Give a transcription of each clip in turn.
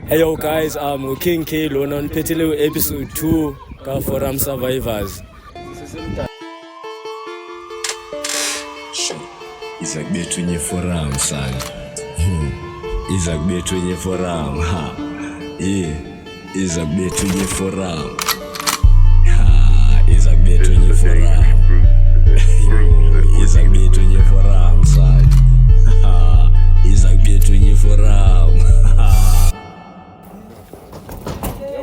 Hey yo guys, I'm King K lona niphethele episode 2 ka Forum Survivors. Iza kubetha enye forum sana. Iza kubetha enye forum ha. Yeah. Iza kubetha enye forum. Ha, iza kubetha enye forum. Iza kubetha enye forum sana. Ha, iza kubetha enye forum.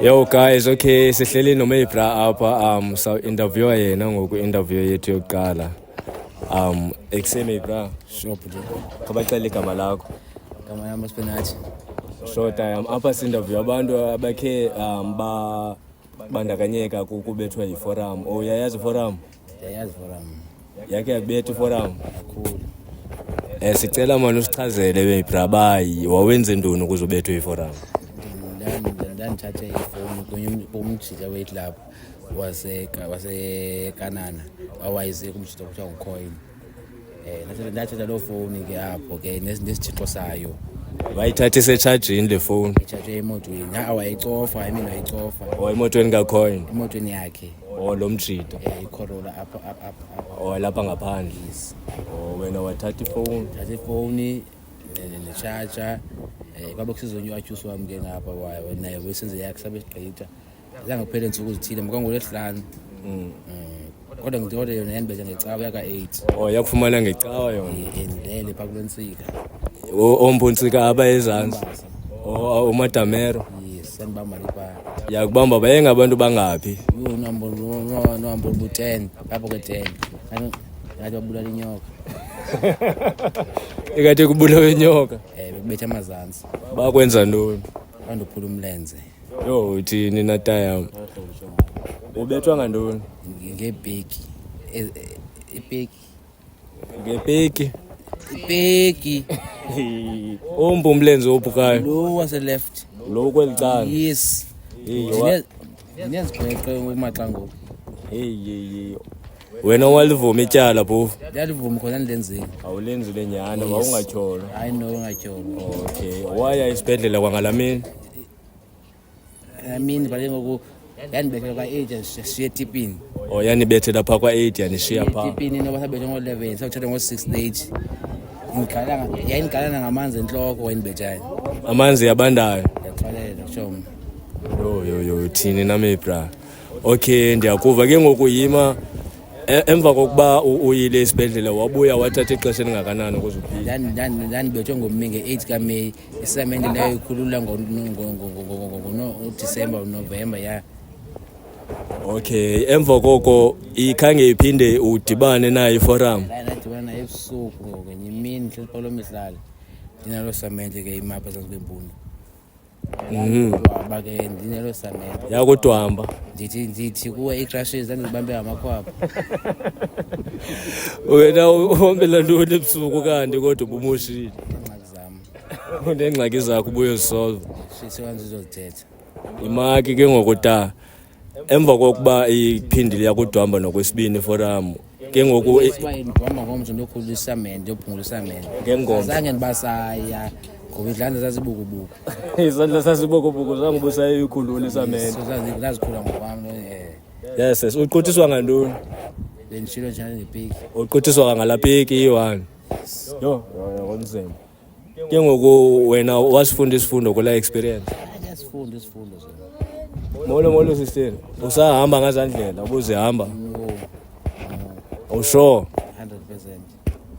Yo guys, okay, sihleli noMaybra apha sa interviewer yena ngoku interview yethu yokuqala. Ekuse Maybra, Sure bhuti. khabaxela igama lakho. Igama yam uSpinachi. Sure time. Apha si-interview abantu abakhe ba bandakanyeka kukubethwa yiforum. Oh, uyayazi iforum? Ndiyayazi forum. Yakhe yakubetha iforum? Kakhulu. Sicela mani usichazele Maybra bayi wawenze ntoni ukuze ubethwe yiforum? Ndandithathe ifowuni kunye kumjita weklabhu waseKanana awayeze kumjita kuthiwa nguCoin. Ndathatha loo fowuni ke apho ke nesitshixo sayo. Wayithatha isetshajini le fowuni? Itshajwe emotweni. Ha, wayicofa, I mean wayicofa. Oh, emotweni kaCoin? Emotweni yakhe. Oh, lo mjita. ICorolla apha apha apha. Oh, lapha ngaphandle. Yes. Oh, wena wathatha ifowuni? Thatha ifowuni netshaja. Kwabe kusizonye uatyusi wam ke ngapha naye wesenze yakhe sabe sigqitha. Zange kuphele ntsuku zithile, mkangolwesihlanu. Kodwa ngithi kodwa yona yandibetha ngecawa yaka-8. Oh, yakufumana ngecawa yona? Ndilele phaa kuloo ntsika. Oompuntsika aba ezantsi? Oh, uMadamero? Yes, yandibamba le phaa. Yakubamba bayengabantu bangaphi? Yho, nohambo bu-10, apho ke-10. Ngathi babulala inyoka. Ingathi kubulawa inyoka? Bekubetha amazantsi. Bakwenza ntoni? Bandophula umlenze. Yho, uthini na tayam? Ubethwa ngantoni? Ngebheki. Ipeki. Ngepeki? Ipeki. Ompu umlenze ophukayo? Lo wase-left. Lo kweli cala? Yes. Hey, Ndinezigweqe umaxa ngoku. Hey, hey, hey. Wena walivuma ityala phofu? Ndiyalivuma khona ndilenzile. Awulenzile nyhani, Yes. wawungatyholwa? Hayi no, ungatyholwa. Okay, waya esibhedlele kwangalaa mini? Mini but ke ngoku yandibethela kwa-8 yashiya etipini. Oh, yanibethela phaa kwa-8 yanishiya phaa? Etipini inoba sabethwa ngo-11, sawuthatha ngo-6:30. Yayindigalana ngamanzi entloko wayindibethayo. Amanzi yabandayo? Ndiyaxelela, tshomi. Yho, yho, yho, uthini na Maybra? Okay, ndiyakuva ke ngoku yima. Emva kokuba uyile esibhedlele wabuya wathatha ixesha elingakanani ukuze uphile? Ndandibethwe ngommi nge-8 kaMeyi. Isamente ndayoyikhulula ngoDisemba, uNovemba, ya. Okay, emva koko ikhange iphinde udibane nayo iforum? Ndadibana nayo ebusuku ngenye imini, ndihleli phaa kuloo mihlali. Ndinaloo samente ke imapha ezantsi kwempumlo. Dwaba ke ndinelo samente. Yakudwamba. Ndithi kuwe ii-crashes ndandizibambe ngamakhwapha. Wena uhambela ntoni ebusuku kanti kodwa ubumoshile? Iingxaki zam. Uneengxaki zakho ubuyozisolva. Sisebanzi uzozithetha. Imaki ke ngoku ta. Emva kokuba iphindile yakudwamba nokwesibini iforum ke ngoku Uba ndihamba ngomso ndiyokhulula isamente, ndiyophungula isamente. Ngengomso. Zange ndibasaya ngoba izandla zazibukubuku. Izandla zazibukubuku, zange ubusayikhulula isamente. So zazikhula ngokwam. Yes, yes. Uquthiswa ngantoni? Benditshilo njalo ngepiki. Uquthiswa ngalaa piki iyi-1. Yho, yho, yho, kunzima. Ke ngoku wena wasifunda isifundo kulaa experience? Ndiyasifunda isifundo zona. Molo, molo sister. Usahamba ngazaa ndlela ubuzihamba? No. Awusure? 100%.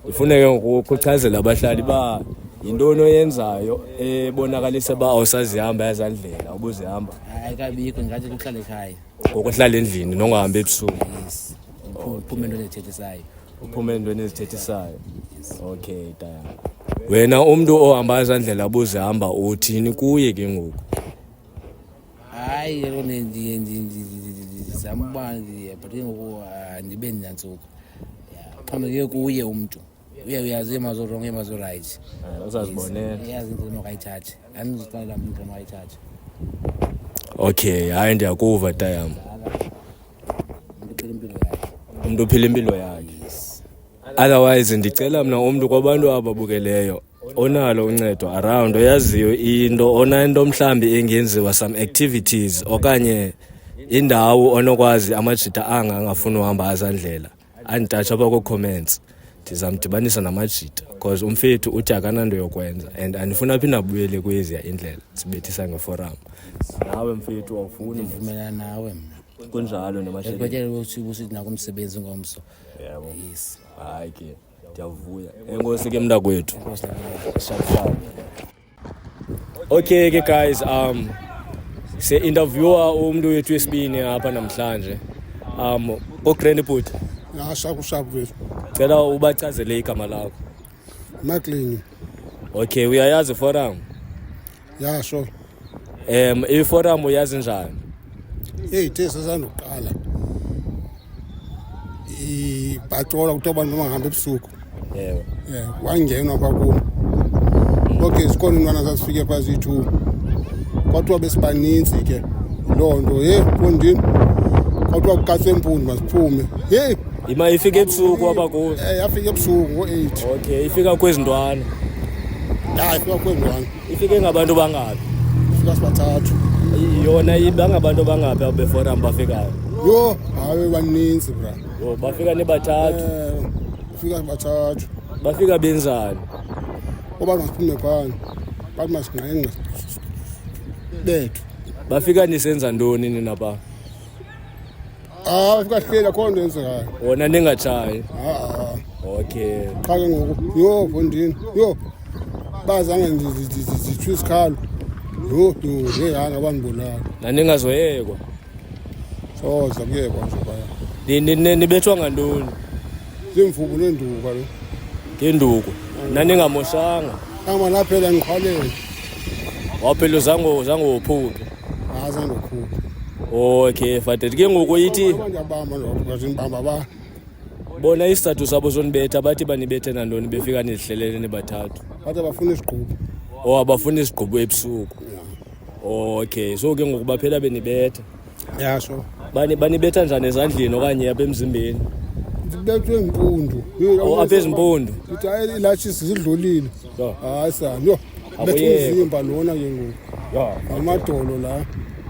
Ifune ke ngoku ukuchazela abahlali ba yintoni oyenzayo ebonakalisa uba awusazihamba ezaa ndlela ubuzihamba? Hayi, kabikho, ndingathi kuhlala ekhaya. Ngokuhlala endlini nongahambi ebusuku? Yes. Uphume entweni ezithethisayo. Uphume entweni ezithethisayo. Okay, taya. Wena umntu ohamba ezaa ndlela ubuzihamba uthini kuye ke ngoku? Hayi, kaloku ndizama uba but ke ngoku andibe ndinantsuku. Xhomekeke kuye umntu. Uye uyazi uye mazo wrong, uye mazo right. Uzazibonela. Uyazi indlela makayithathe. Andizixelela mntu indlela makayithathe. Okay, hayi ndiyakuva tayam. Umntu uphila impilo yakhe. Umntu uphila impilo yakhe. Yes. Otherwise ndicela mna umntu kwabantu ababukeleyo. Onalo uncedo around, oyaziyo into, onento mhlawumbi engenziwa, some activities okanye indawo onokwazi amajita anga angafuni uhamba azandlela, anditatsha apha koo-comments, ndizamdibanisa namajita, because umfethu uthi akananto yokwenza and andifuna aphinda abuyele kweziya indlela sibethisa ngeforum. Nawe mfethu awufuni? Ndivumelana nawe mna. Kunjalo nemasheleni. Ekubetshele ukuthi usithi nakumsebenzi ngomso. Yebo. Yes. Hayi ke, ndiyavuya. Enkosi ke mntakwethu. Enkosi nawe. Sharp sharp. Okay ke guys, se interviewer umuntu wethu wesibini apha namhlanje. Ugrand bhuti. Ya, sharp sharp wethu. Cela ubachazele igama lakho. Maclean. Okay, uyayazi forum? Ya, sure. I-forum uyazi njani? Hey, the sasanduqala. Ibhatrola kuthiwa abantu bangahambi ebusuku. Yebo. Wangenwa phaa kum. Okay, zikhona iintwana zazifike phaa ziyi-2. Kwathiwa besibaninzi ke loo nto. Hey, mfondini. Kwathiwa kukatse empundu masiphume. Hey, Ima ifike ebusuku apha kuwe. Yafika ebusuku ngo-8. Okay, ifika kwezintwana. Ya, ifika kwezintwana. Ifike ngabantu bangaphi? Ifika sibathathu. Yona ibangabantu bangaphi abo beforum bafikayo? Yho, hayi baninzi bra. Yho, bafika nibathathu. Bafika sibathathu. Bafika benzani? Oba masiphume phana. Bathi masingqengqe. Bethu. Bafika nisenza ntoni nina pha? Ah, bafika sihleli, akho nto yenzekayo. Wona ningatshayi? Ha-a. Okay. Qha ke ngoku, yho, mfondini, yho. Bazange nditsho isikhalo. Yho, yho, hey, hayi ngabandibulala. Naningazoyekwa? Soze kuyekwa nje phaya. Nibethwa ngantoni? Ziimvubu neenduku kaloku. Ngeenduku? Naningamoshanga? Ama naphela ngiqhwalele. Waphela zange wophuke? Hayi, zange ndophuke. Okay, Fadeti. Ke ngoku ithi Ndiyabamba nje, ndibamba ba. Bona isizathu sabo sonibetha, bathi banibethe nantoni befika nizihlelele nibathathu? Bathi abafuna isigqubu. Oh, abafuna isigqubu ebusuku. Okay, so ke ngoku baphela benibetha. Ya, sure. Banibetha njani, ezandleni okanye apha emzimbeni? Ndibethwe impundu. Oh, apha ezimpundu. Ndithi hayi, iilatshisi zidlulile. Yho. Hayi sana, yho. Betha Akuyekho. umzimba lona ke ngoku. Yho. Namadolo la.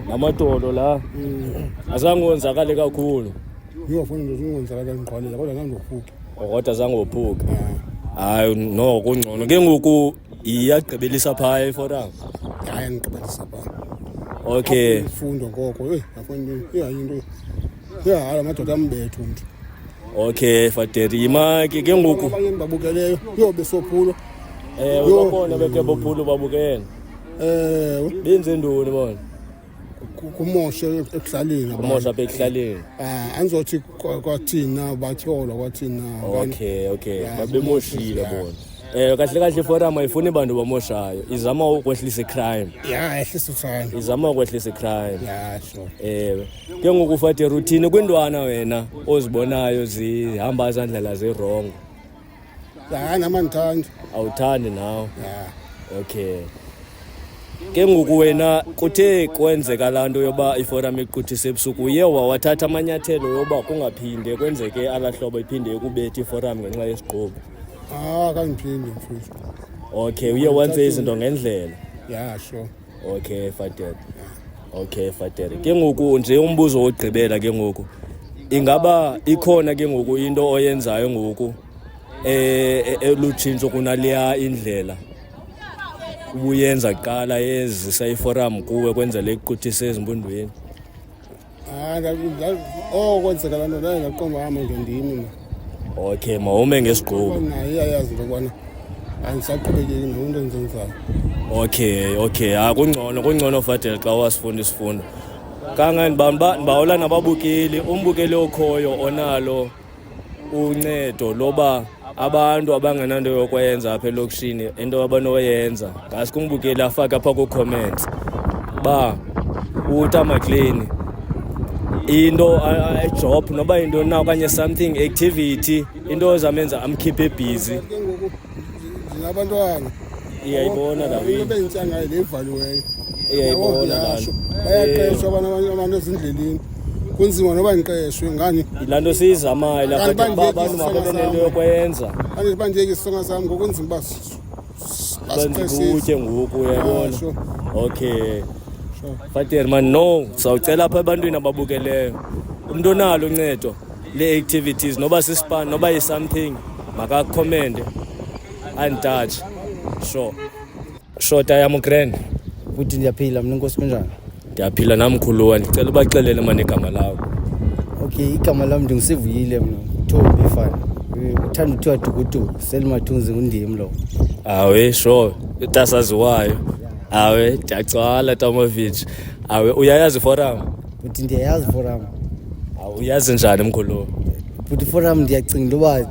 Namadolo la. Azange wonzakale kakhulu? Yho, funa nje ungonzakala ngiqhwalela kodwa zangophuka. Kodwa zange wophuke. Hayi, no kungcono. Ke ngoku iyagqibelisa phaya iforum? Hayi, ngigqibelisa phaa. Okay. Ifundo ngoko, hey, afuna into, hayi into. Ya, hayi amadoda ambethu umntu. Okay, Faderi, yima ke ke ngoku. Abanye babukeleyo, yho, besophulwa. Ewe, bakhona beke bophulwa babukele. Ewe. Benze ntoni bona? Kumoshe ekuhlaleni abantu. Kumosha apha ekuhlaleni. Ah, andizothi kwathina batyholwa kwathina. Okay, okay. Ya, Babemoshile ya. bona. Kahle kahle iforum ayifuni bantu bamoshayo. Izama ukwehlisa icrime. Ya, yehlisa icrime. Izama ukwehlisa icrime. Ya, sure. Ke ngoku Faderi, uthini kwintwana wena ozibonayo zihamba ezandlela zirongo? Ya, nam andithandi. Awuthandi nawe? Ya. Okay. Ke ngoku wena kuthe kwenzeka laa nto yoba iforum iquthise ebusuku, uye wawathatha amanyathelo yoba kungaphinde kwenzeke alaa hlobo, iphinde ikubethe iforum ngenxa yesiqhubo? Ah, kandiphinde mfethu. Okay, uye wenze izinto ngendlela. Ya, sure. Okay, Faderi. Okay, Faderi. Ke ngoku nje umbuzo wokugqibela ke ngoku. Ingaba ikhona ke ngoku into oyenzayo ngoku elutshintsho kunaleya indlela ubuyenza kuqala ezisa iforum kuwe kwenzela ikuquthise ezimpundwini? Ah, oh, kwenzeka laa nto ndaye ndaqonda uba hamba ngendimi mna. Okay, mawume ngesigqubu. Naye iyayazi into yokubana andisaqhubekeki naloo nto endizenzayo. Okay, okay. Ah, kungcono, kungcono Fadel xa wasifunda isifundo. Kangani ndibawela nababukeli, umbukeli okhoyo onalo uncedo loba abantu abangenanto yokwenza apha elokishini, into abanoyenza ngaske umbukeli afake apha ku-comments ba uTamaclean into job noba yintoni na okanye something activity into ezamenza amkhiphe busy. Ke ngoku ndinabantwana. Iyayibona la Into benditya ngayo le ivaliweyo. Iyayibona laa Yasho. nto. Bayaqeshwa abantu ezindleleni. Kunzima noba ndiqeshwe ngani. Yilaa nto siyizamayo lapha Kanti uba abantu bandiyekise mababe nento isonka yokwenza. Kanti bandiyeke isonka sam ngokunzima uba Banzikutye ngoku, uyayibona. Ah, sure. Okay. Fater man, no, sawucela apha ebantwini ababukeleyo. Umntu onalo uncedo le-activities, noba sispan, noba yi-something, makakhomente anditouch. Sure. Sure, tayam grand. Futhi ndiyaphila mna, inkosi, kunjani? Ndiyaphila namkhuluwa, ndicela ubaxelele mani igama lakho. Okay, igama lam ndingusivuyile mna, Thombi fana. Uthanda uthiwa Dukuduku, Selimathunzi ngundim lo. Awe, sure, utasaziwayo. Awe, ndiyacwala Tamovich. Awe, uyayazi forum? Futhi ndiyayazi forum. Awe, uyazi njani mkhuluwa? Futhi forum ndiyacinga into yoba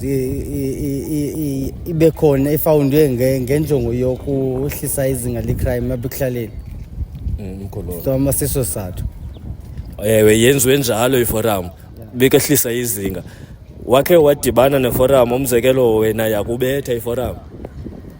ibe khona ifawundwe ngenjongo yokuhlisa izinga lecrime apha ekuhlaleni. Mkhuluwa. So amasiso sathu. Ewe, yenziwe njalo iforum bikehlisa izinga. Wakhe wadibana neforum, umzekelo wena yakubetha iforum?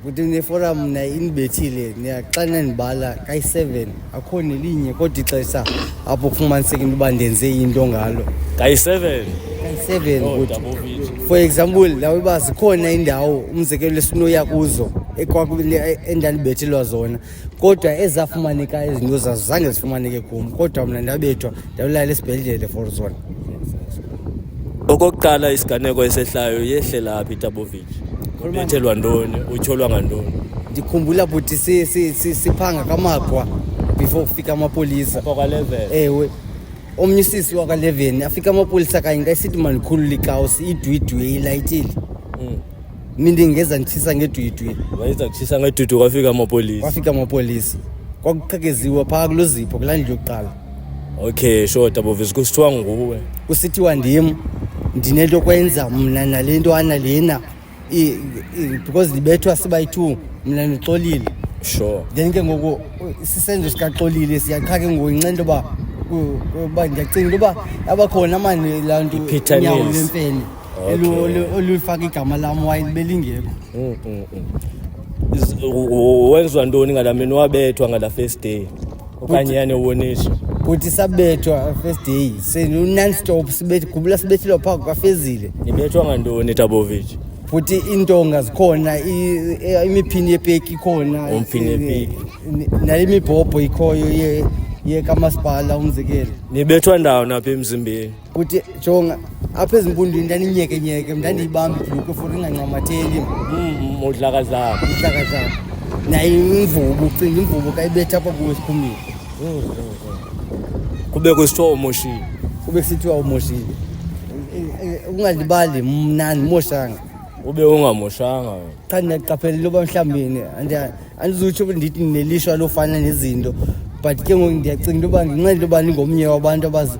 Futhi neforum mna indibethile, xa ndandibala kayi-7 akho nelinye kodwa ixesha apho kufumaniseka into yoba ndenze into ngalo. Kayi-7? Kayi-7. Oh, Futhi double V. For example, lawo uba zikhona iindawo, umzekelo, esinoya kuzo endandibethelwa zona, kodwa ezafumaneka izinto zazo zange zifumaneke kum, kodwa mna ndabethwa ndayolala esibhedlele for zona. Okokuqala isiganeko esehlayo yehlela phi, Tabovich? Ubethelwa ntoni? Utyholwa ngantoni? Ndikhumbula bhuti siphanga kamagwa before kufika amapolisa. Apha kwa-11? Ewe, omnye usisi waka-11 afika amapolisa kanye kayisithi mandikhulule ikawusi, idwidwe ilayitile, mindi ngeza nditshisa ngedwidwe. Wayeza kutshisa ngedudu, kwafika amapolisa. Kwafika amapolisa, kwakuqhekeziwe phaa kuloo zipho kulaa ndlu yokuqala. Okay, sure, Tabovich, kusithiwa nguwe. Kusithiwa ndim, ndinento kwenza mna nale ntwana lena because ndibethwa sibayi-two, mna ndixolile. Then ke ngoku sisenzo sikaxolile siyaqha ke ngoku inxa into yoba uba ndiyacinga into yoba abakhona mani laa nto I-Peter unyawo Nils. lwemfene olufaka igama lam waye belingekho. Wenziwa ntoni ngalaa mini wabethwa ngalaa first day okanye yanewonisha? Kuthi sabethwa first day non-stop, khumbula sibethelwa phaa kwafezile. Nibethwa ngantoni, Tabovich? Futhi iintonga zikhona, imiphini yepeki ikhona. Umphini yepeki. Nale mibhobho ikhoyo yekamasipala, umzekelo. Nibethwa ndawo napha emzimbeni? Kuthi jonga apha ezimpundwini, ndandinyekenyeke, ndandiyibamba ibhulukhwe for ingancamatheli. Udlakadlaka. Udlakadlaka, nayo imvubu, ucinga imvubu kayibetha apha kuwe esiphumile. Kube kusithiwa umoshile. Kube kusithiwa umoshile. Ungalibali mna andimoshanga. Ube ungamoshanga wena. Cha, ndiyaqaphela into yoba mhlawumbi andizutsho ndithi ndinelishwa lofana nezinto, but ke ngoku ndiyacinga into yoba ngenxa into yoba ndingomnye wabantu abazi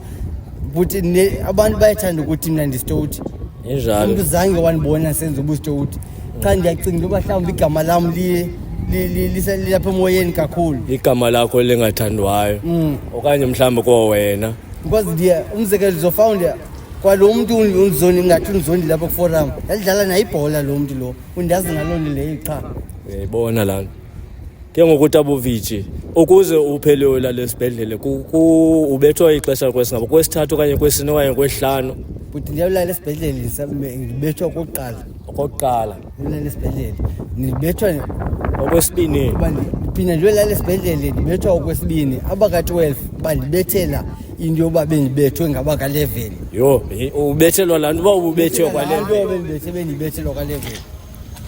futhi abantu bayathanda ukuthi mna ndisitowuthi. Injalo. Umntu zange wandibona senza ubusitowuthi. Cha, ndiyacinga into yoba mhlawumbi igama lam lilapha emoyeni kakhulu. Igama lakho lingathandwayo okanye mhlawumbi kowena. Because ndiye, umzekelo, ndizofawunda kwalo mntu undizondi, ngathi undizondi lapha kuforum, ndadlala naye ibhola, lo mntu lo undazi ngaloo nto leyo qha. Uyayibona laa nto ke ngoku, Tabovich, ukuze uphele ulala esibhedlele ubethwa ixesha kwesingabo, kwesithathu okanye kwesine okanye kwesihlanu? Futhi ndiyawulala esibhedlele, ndibethwa okokuqala. Okokuqala. Ndiyolala esibhedlele ndibethwa. Okwesibini. Uba ndiphinda ndiyolala esibhedlele, ndibethwa okwesibini, abaka-12 bandibethela into yoba bendibethwe ngabaka-11. Yho, ubethelwa laa nto uba ububethiwe kwale. Nto bendibethe, bendibethelwa kwa-11.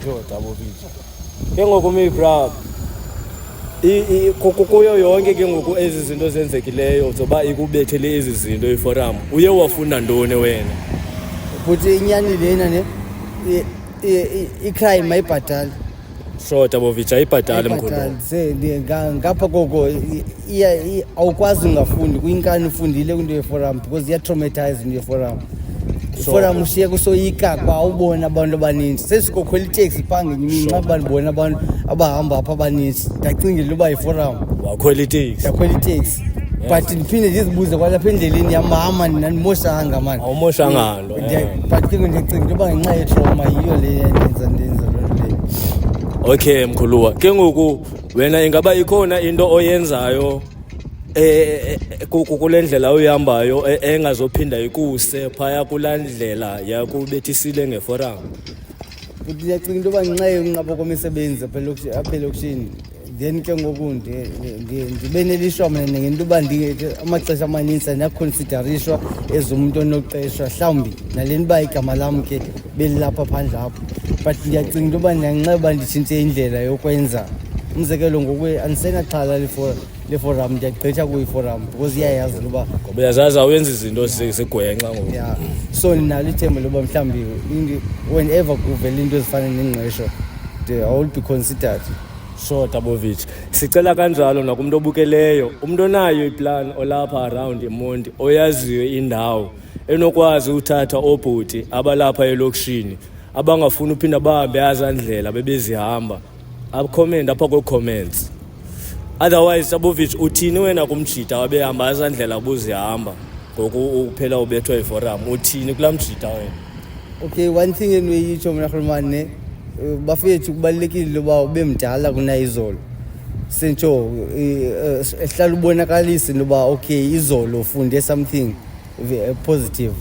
Yho, Tabovich, ke ngoku mi bra, kuyo yonke ke ngoku ezi zinto zenzekileyo zoba ikubethele ezi zinto iforum, uye wafunda ntoni wena? Futhi inyani lena ne i-crime ayibhatali. Sure, Tabovich, ayibhatali mkhulu. Ayibhatali. Ngapha koko awukwazi ungafundi kuyinkani ufundile kwinto yeforum because iyatraumatize into yeforum. Iforum ushiye kusoyika kwa ubona abantu abaninzi. Sesikokhwela iteksi phaa ngenye imini, xa bandibona abantu abahamba apha abaninzi, ndacingela uba yiforum. Wakhwela iteksi? Ndakhwela iteksi, but ndiphinde ndizibuze kwalapha endleleni yamama, ndimoshanga mani? Awumoshanga nto. But ke ngoku ndiyacinga into yoba ngenxa yetrauma yiyo le ndenza loo nto leyo. Okay mkhuluwa, ke ngoku wena ingaba ikhona into oyenzayo kule ndlela uyihambayo engazophinda ikuse phaya kulaa ndlela yakubethisile ngeforum? Futhi ndiyacinga into yoba ngenxa yokunqaba kwemisebenzi apha elokishini, then ke ngoku ndibe nelishwa mna ngento yoba amaxesha amanintsi andinakuconsiderishwa as umntu onoqeshwa, mhlawumbi nale nto uba igama lam ke belilapha phandle apho. But ndiyacinga into yoba nanxa uba nditshintshe indlela yokwenza, umzekelo ngoku andisenaxhala leforum, ndiyagqitha kuyiforum because iyayazi into yoba Ngoba uyazazi awenzi izinto zigwenxa ngoku. Ya, so ndinalo ithemba loba mhlawumbi whenever kuvela into ezifana nengqesho, I will be considered. Sure, Tabovich. Sicela kanjalo nakumntu obukeleyo, umntu onayo iplan olapha around eMonti, oyaziyo indawo enokwazi uthatha oobhuti abalapha elokishini abangafuni uphinda bahambe azaa ndlela bebezihamba, acomment apha kwii-comments. Otherwise, Tabovich, uthini wena kumjita wabehamba azaa ndlela buzihamba ngoku uphela ubethwa yiforum? Uthini kulaa mjita wena? Okay, one thing endinoyitsho mna, rhulumane ne, bafethu, kubalulekile uba ube mdala kunayizolo, sentsho hlala ubonakalise into yoba okay, izolo ufunde something positive.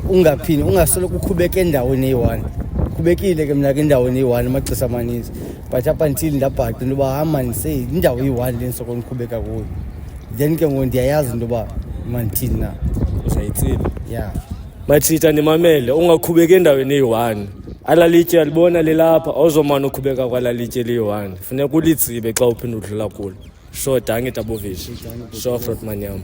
Ungaphindi ungasoloko ukhubeka endaweni eyi-one. Khubekile ke mna ke endaweni eyi-one amaxesha amaninzi, but up until ndabhaqa into yoba hayi mani, seyindawo eyi-one le ndisoloko ndikhubeka kuyo, then ke ngoku ndiyayazi into yoba mandithini na. Uzayitsiba. Ya. Majita, ndimamele, ungakhubeki endaweni eyi-one. Alalitye alibona lilapha, awuzomane ukhubeka kwalalitye liyi-one, funeka ulitsibe xa uphinda udlula kulo. Sure, dankie Tabovich. Sure, Grootman yam.